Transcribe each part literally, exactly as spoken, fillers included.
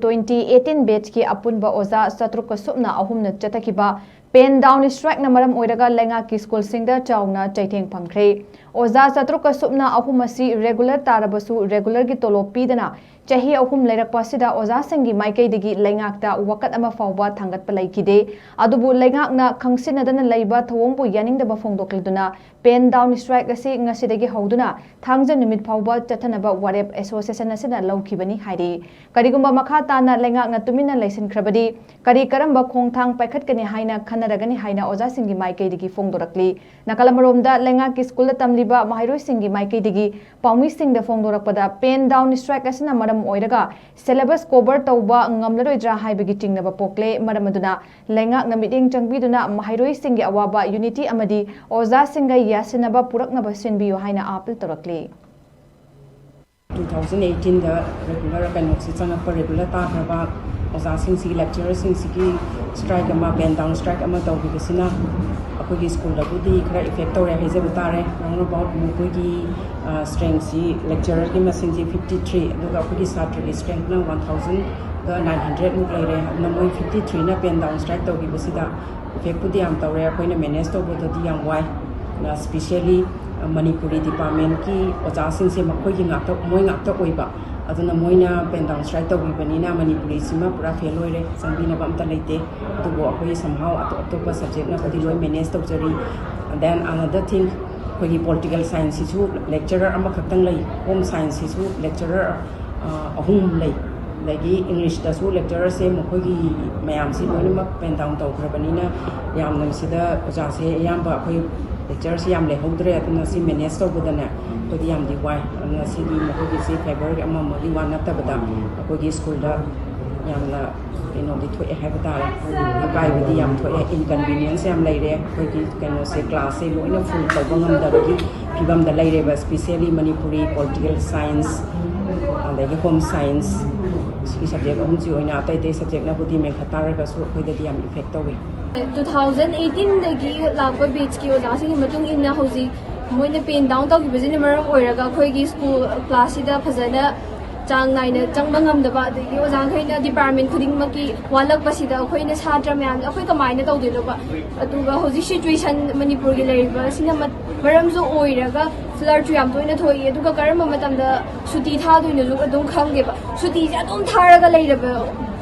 twenty eighteen batchꯀꯤ ꯑꯄꯨꯟꯕ ꯑꯣꯖꯥ ꯆꯥꯇ꯭ꯔꯨꯛꯀ ꯁꯨꯞꯅ ꯑꯍꯨꯝꯅ ꯆꯠꯊꯈꯤꯕ pen down strikeꯅ ꯃꯔꯝ ꯑꯣꯏꯔꯒ ꯂꯩꯉꯥꯛꯀꯤ ꯁ꯭ꯀꯨꯜꯁꯤꯡꯗ ꯆꯥꯎꯅ ꯆꯩꯊꯦꯡ ꯐꯪꯈ꯭ꯔꯦ꯫ ꯑꯣꯖꯥ ꯆꯥꯇ꯭ꯔꯨꯛꯀ ꯁꯨꯞꯅ ꯑꯍꯨꯝ ꯑꯁꯤ regular ꯇꯥꯔꯕꯁꯨ regularꯒꯤ ꯇꯣꯂꯣꯞ ꯄꯤꯗꯅ ꯆꯍꯤ ꯑꯍꯨꯝ ꯂꯩꯔꯛꯄ ꯑꯁꯤꯗ ꯑꯣꯖꯥꯁꯤꯡꯒꯤ ꯃꯥꯏꯀꯩꯗꯒꯤ ꯂꯩꯉꯥꯛꯇ ꯋꯥꯀꯠ ꯑꯃ ꯐꯥꯎꯕ ꯊꯥꯡꯒꯠꯄ ꯂꯩꯈꯤꯗꯦ꯫ ꯑꯗꯨꯕꯨ ꯂꯩꯉꯥꯛꯅ ꯈꯪꯁꯤꯟꯅꯗꯅ ꯂꯩꯕ ꯊꯧꯑꯣꯡꯕꯨ ꯌꯥꯅꯤꯡꯗꯕ ꯐꯣꯡꯗꯣꯛꯂꯗꯨꯅ pen down strike ꯑꯁꯤ ꯉꯁꯤꯗꯒꯤ ꯍꯧꯗꯨꯅ ꯊꯥꯡꯖ ꯅꯨꯃꯤꯠ ꯐꯥꯎꯕ ꯆꯠꯊꯅꯕ ꯋꯥꯔꯦꯞ association ꯑꯁꯤꯅ ꯂꯧꯈꯤꯕꯅꯤ ꯍꯥꯏꯔꯤ꯫ ꯀꯔꯤꯒꯨꯝꯕ ꯃꯈꯥ ꯇꯥꯅ ꯂꯩꯉꯥꯛꯅ ꯇꯨꯃꯤꯟꯅ ꯂꯩꯁꯤꯟꯈ꯭ꯔꯕꯗꯤ ꯀꯔꯤ ꯀꯔꯝꯕ ꯈꯣꯡꯊꯥꯡ ꯄꯥꯏꯈꯠꯀꯅꯤ ꯍꯥꯏꯅ ꯈꯟꯅꯔꯒꯅꯤ ꯍꯥꯏꯅ ꯑꯣꯖꯥꯁꯤꯡꯒꯤ ꯃꯥꯏꯀꯩꯗꯒꯤ ꯐꯣꯡꯗꯣꯔꯛꯂꯤ꯫ ꯅꯥꯀꯜ ꯑꯃꯔꯣꯝꯗ ꯂꯩꯉꯥꯛꯀꯤ ꯁ꯭ꯀꯨꯜꯗ ꯇꯝꯂꯤꯕ ꯃꯍꯩꯔꯣꯏꯁꯤꯡꯒꯤ ꯃꯥꯏꯀꯩꯗꯒꯤ ꯄꯥꯎꯃꯤꯁꯤꯡꯗ ꯐꯣꯡꯗꯣꯔꯛꯄꯗ pen down strike ꯑꯁꯤꯅ ꯃꯔꯝ ꯑꯣꯏꯔꯒ syllabus cover ꯇꯧꯕ ꯉꯝꯂꯔꯣꯏꯗ꯭ꯔꯥ ꯍꯥꯏꯕꯒꯤ ꯆꯤꯡꯅꯕ ꯄꯣꯛꯂꯦ꯫ ꯃꯔꯝ ꯑꯗꯨꯅ ꯂꯩꯉꯥꯛꯅ ꯃꯤꯠꯌꯦꯡ ꯆꯪꯕꯤꯗꯨꯅ ꯃꯍꯩꯔꯣꯏꯁꯤꯡꯒꯤ ꯑꯋꯥꯕ unity ꯑꯃꯗꯤ ꯑꯣꯖꯥꯁꯤꯡꯒ ꯌꯥꯁꯤꯟꯅꯕ ꯄꯨꯔꯛꯅꯕ ꯁꯤꯟꯕꯤꯌꯨ ꯍꯥꯏꯅ appeal ꯇꯧꯔꯛꯂꯤ꯫ Two thousand eighteenꯗ regular ꯀꯩꯅꯣꯁꯤ ꯆꯪꯉꯛꯄ regular ꯇꯥꯈ꯭ꯔꯕ ꯑꯣꯖꯥꯁꯤꯡꯁꯤꯒꯤ lecturerꯁꯤꯡꯁꯤꯒꯤ strike ꯑꯃ, pen down strike ꯑꯃ ꯇꯧꯈꯤꯕꯁꯤꯅ ꯑꯩꯈꯣꯏꯒꯤ ꯁ꯭ꯀꯨꯜꯗꯕꯨꯗꯤ ꯈꯔ effect ꯇꯧꯔꯦ ꯍꯥꯏꯖꯕ ꯇꯥꯔꯦ꯫ Round about ꯃꯈꯣꯏꯒꯤ strengthꯁꯤ, lecturerꯒꯤ ꯃꯁꯤꯡꯁꯤ fifty three, ꯑꯗꯨꯒ ꯑꯩꯈꯣꯏꯒꯤ ꯁꯥꯇ꯭ꯔꯒꯤ strengthꯅ one thousandꯒ nine hundredꯃꯨꯛ ꯂꯩꯔꯦ꯫ ꯑꯗꯨꯅ ꯃꯣꯏ fifty threeꯅ pen down strike ꯇꯧꯈꯤꯕꯁꯤꯗ effectꯄꯨꯗꯤ ꯌꯥꯝ ꯇꯧꯔꯦ, ꯑꯩꯈꯣꯏꯅ manage ꯇꯧꯕꯗꯗꯤ ꯌꯥꯝ ꯋꯥꯏ꯫ Specially ꯃꯅꯤꯄꯨꯔꯤ departmentꯀꯤ ꯑꯣꯖꯥꯁꯤꯡꯁꯦ ꯃꯈꯣꯏꯒꯤ ꯉꯥꯛꯇ, ꯃꯣꯏ ꯉꯥꯛꯇ ꯑꯣꯏꯕ, ꯑꯗꯨꯅ ꯃꯣꯏꯅ pen down strike ꯇꯧꯕꯤꯕꯅꯤꯅ ꯃꯅꯤꯄꯨꯔꯤꯁꯤꯃ ꯄꯨꯔꯥ fail ꯑꯣꯏꯔꯦ, ꯆꯪꯕꯤꯅꯕ ꯑꯝꯇ ꯂꯩꯇꯦ꯫ ꯑꯗꯨꯕꯨ ꯑꯩꯈꯣꯏ somehow ꯑꯇꯣꯞ ꯑꯇꯣꯞꯄ subjectꯅꯕꯨꯗꯤ ꯂꯣꯏ manage ꯇꯧꯖꯔꯤ꯫ Then another thing, ꯑꯩꯈꯣꯏꯒꯤ political scienceꯁꯤꯁꯨ lecturer ꯑꯃꯈꯛꯇꯪ ꯂꯩ, home scienceꯁꯤꯁꯨ lecturer ꯑꯍꯨꯝ ꯂꯩ꯫ ꯑꯗꯒꯤ Englishꯇꯁꯨ lecturerꯁꯦ ꯃꯈꯣꯏꯒꯤ ꯃꯌꯥꯝꯁꯤ ꯂꯣꯏꯅꯃꯛ pen down ꯇꯧꯈ꯭ꯔꯕꯅꯤꯅ ꯌꯥꯝꯅ ꯃꯁꯤꯗ ꯑꯣꯖꯥꯁꯦ ꯑꯌꯥꯝꯕ ꯑꯩꯈꯣꯏ lecturerꯁꯦ ꯌꯥꯝ ꯂꯩꯍꯧꯗ꯭ꯔꯦ꯫ ꯑꯗꯨꯅ ꯁꯤ manage ꯇꯧꯕꯗꯅꯦ ꯑꯩꯈꯣꯏꯗꯤ ꯌꯥꯝꯗꯤ ꯋꯥꯏ꯫ ꯑꯗꯨꯅ ꯁꯤꯒꯤ ꯃꯈꯣꯏꯒꯤꯁꯤ favourꯒꯤ ꯑꯃ ꯑꯃꯒꯤ ꯋꯥ ꯅꯠꯇꯕꯗ ꯑꯩꯈꯣꯏꯒꯤ ꯁ꯭ꯀꯨꯜꯗ ꯌꯥꯝꯅ ꯀꯩꯅꯣꯗꯤ ꯊꯣꯛꯑꯦ ꯍꯥꯏꯕ ꯇꯥꯔꯦ, ꯑꯀꯥꯏꯕꯗꯤ ꯌꯥꯝ ꯊꯣꯛꯑꯦ, inconvenience ꯌꯥꯝ ꯂꯩꯔꯦ꯫ ꯑꯩꯈꯣꯏꯒꯤ ꯀꯩꯅꯣꯁꯦ classꯁꯦ ꯂꯣꯏꯅ full ꯇꯧꯕ ꯉꯝꯗꯕꯒꯤ ꯐꯤꯕꯝꯗ ꯂꯩꯔꯦꯕ꯫ Specially ꯃꯅꯤꯄꯨꯔꯤ, political science, ꯑꯗꯒꯤ home science, ꯁꯤꯒꯤ subject ꯑꯍꯨꯝꯁꯤ ꯑꯣꯏꯅ ꯑꯇꯩ ꯑꯇꯩ subjecꯅꯕꯨꯗꯤ ꯃꯦꯟꯈꯠ ꯇꯥꯔꯒꯁꯨ ꯑꯩꯈꯣꯏꯗꯗꯤ ꯌꯥꯝ effect ꯇꯧꯋꯤ꯫ Two thousand eighteenꯗꯒꯤ ꯂꯥꯛꯄ batchꯀꯤ ꯑꯣꯖꯥꯁꯤꯡꯒꯤ ꯃꯇꯨꯡ ꯏꯟꯅ ꯍꯧꯖꯤꯛ ꯃꯣꯏꯅ pen down ꯇꯧꯈꯤꯕꯁꯤꯅ ꯃꯔꯝ ꯑꯣꯏꯔꯒ ꯑꯩꯈꯣꯏꯒꯤ school classꯁꯤꯗ ꯐꯖꯅ ꯆꯥꯡ ꯅꯥꯏꯅ ꯆꯪꯕ ꯉꯝꯗꯕ, ꯑꯗꯒꯤ ꯑꯣꯖꯥꯈꯩꯅ department ꯈꯨꯗꯤꯡꯃꯛꯀꯤ ꯋꯥꯠꯂꯛꯄꯁꯤꯗ ꯑꯩꯈꯣꯏꯅ ꯁꯥꯇ꯭ꯔ ꯃꯌꯥꯝꯁꯦ ꯑꯩꯈꯣꯏ ꯀꯃꯥꯏꯅ ꯇꯧꯗꯣꯏꯅꯣꯕ? ꯑꯗꯨꯒ ꯍꯧꯖꯤꯛ situation ꯃꯅꯤꯄꯨꯔꯒꯤ ꯂꯩꯔꯤꯕ ꯑꯁꯤꯅ ꯃ-, ꯃꯔꯝꯁꯨ ꯑꯣꯏꯔꯒ floodꯁꯨ ꯌꯥꯝ ꯇꯣꯏꯅ ꯊꯣꯛꯏ꯫ ꯑꯗꯨꯒ ꯀꯔꯝꯕ ꯃꯇꯝꯗ ꯁꯨꯇꯤ ꯊꯥꯗꯣꯏꯅꯣꯁꯨ ꯑꯗꯨꯝ ꯈꯪꯗꯦꯕ꯫ ꯁꯨꯇꯤꯁꯦ ꯑꯗꯨꯝ ꯊꯥꯔꯒ ꯂꯩꯔꯕ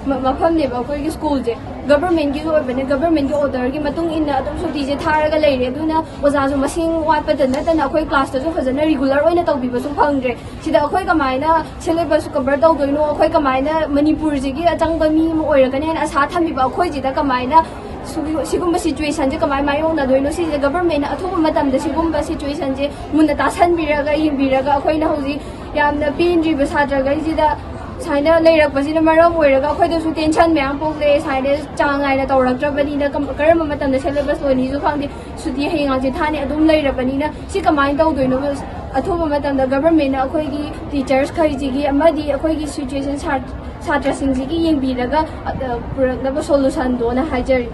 ꯃ-, ꯃꯐꯝꯅꯦꯕ ꯑꯩꯈꯣꯏꯒꯤ schoolꯁꯦ꯫ Governmentꯀꯤꯁꯨ ꯑꯣꯏꯕꯅꯦ, governmentꯀꯤ orderꯒꯤ ꯃꯇꯨꯡ ꯏꯟꯅ ꯑꯗꯨꯝ ꯁꯨꯇꯤꯁꯦ ꯊꯥꯔꯒ ꯂꯩꯔꯦ꯫ ꯑꯗꯨꯅ ꯑꯣꯖꯥꯁꯨ ꯃꯁꯤꯡ ꯋꯥꯠꯄꯗ ꯅꯠꯇꯅ ꯑꯩꯈꯣꯏ classꯇꯁꯨ ꯐꯖꯅ regular ꯑꯣꯏꯅ ꯇꯧꯕꯤꯕꯁꯨ ꯐꯪꯗ꯭ꯔꯦ꯫ ꯁꯤꯗ ꯑꯩꯈꯣꯏ ꯀꯃꯥꯏꯅ syllabus cover ꯇꯧꯗꯣꯏꯅꯣ? ꯑꯩꯈꯣꯏ ꯀꯃꯥꯏꯅ ꯃꯅꯤꯄꯨꯔꯁꯤꯒꯤ ꯑꯆꯪꯕ ꯃꯤ ꯑꯃ ꯑꯣꯏꯔꯒꯅꯤ ꯍꯥꯏꯅ ꯑꯁꯥ ꯊꯝꯕꯤꯕ ꯑꯩꯈꯣꯏꯁꯤꯗ ꯀꯃꯥꯏꯅ ꯁꯤꯒꯨ-, ꯁꯤꯒꯨꯝꯕ situationꯁꯦ ꯀꯃꯥꯏꯅ ꯃꯥꯌꯣꯛꯅꯗꯣꯏꯅꯣ? ꯁꯤꯁꯦ governmentꯅ ꯑꯊꯨꯕ ꯃꯇꯝꯗ ꯁꯤꯒꯨꯝꯕ situationꯁꯦ ꯃꯨꯟꯅ ꯇꯥꯁꯟꯕꯤꯔꯒ, ꯌꯦꯡꯕꯤꯔꯒ, ꯑꯩꯈꯣꯏꯅ ꯍꯧꯖꯤꯛ ꯌꯥꯝꯅ ꯄꯦꯟꯗ꯭ꯔꯤꯕ ꯁꯥꯇ꯭ꯔꯈꯩꯁꯤꯗ ꯁꯨꯃꯥꯏꯅ ꯂꯩꯔꯛꯄꯁꯤꯅ ꯃꯔꯝ ꯑꯣꯏꯔꯒ ꯑꯩꯈꯣꯏꯗꯁꯨ tension ꯃꯌꯥꯝ ꯄꯣꯛꯂꯛꯑꯦ꯫ ꯁꯨꯃꯥꯏꯅ ꯆꯥꯡ ꯅꯥꯏꯅ ꯇꯧꯔꯛꯇ꯭ꯔꯕꯅꯤꯅ ꯀꯝ-, ꯀꯔꯝꯕ ꯃꯇꯝꯗ syllabus ꯂꯣꯏꯅꯤꯁꯨ ꯈꯪꯗꯦ꯫ ꯁꯨꯇꯤ ꯍꯌꯦꯡ ꯍꯪꯆꯤꯠ ꯊꯥꯅꯤ ꯑꯗꯨꯝ ꯂꯩꯔꯕꯅꯤꯅ ꯁꯤ ꯀꯃꯥꯏꯅ ꯇꯧꯗꯣꯏꯅꯣ? ꯑꯊꯨꯕ ꯃꯇꯝꯗ governmentꯅ ꯑꯩꯈꯣꯏꯒꯤ teachersꯈꯩꯁꯤꯒꯤ ꯑꯃꯗꯤ ꯑꯩꯈꯣꯏꯒꯤ situation ꯁꯥ-, ꯁꯥꯇ꯭ꯔꯁꯤꯡꯁꯤꯒꯤ ꯌꯦꯡꯕꯤꯔꯒ, ꯑ, ꯄꯨꯔꯛꯅꯕ solutionꯗꯣꯅ ꯍꯥꯏꯖꯔꯤ꯫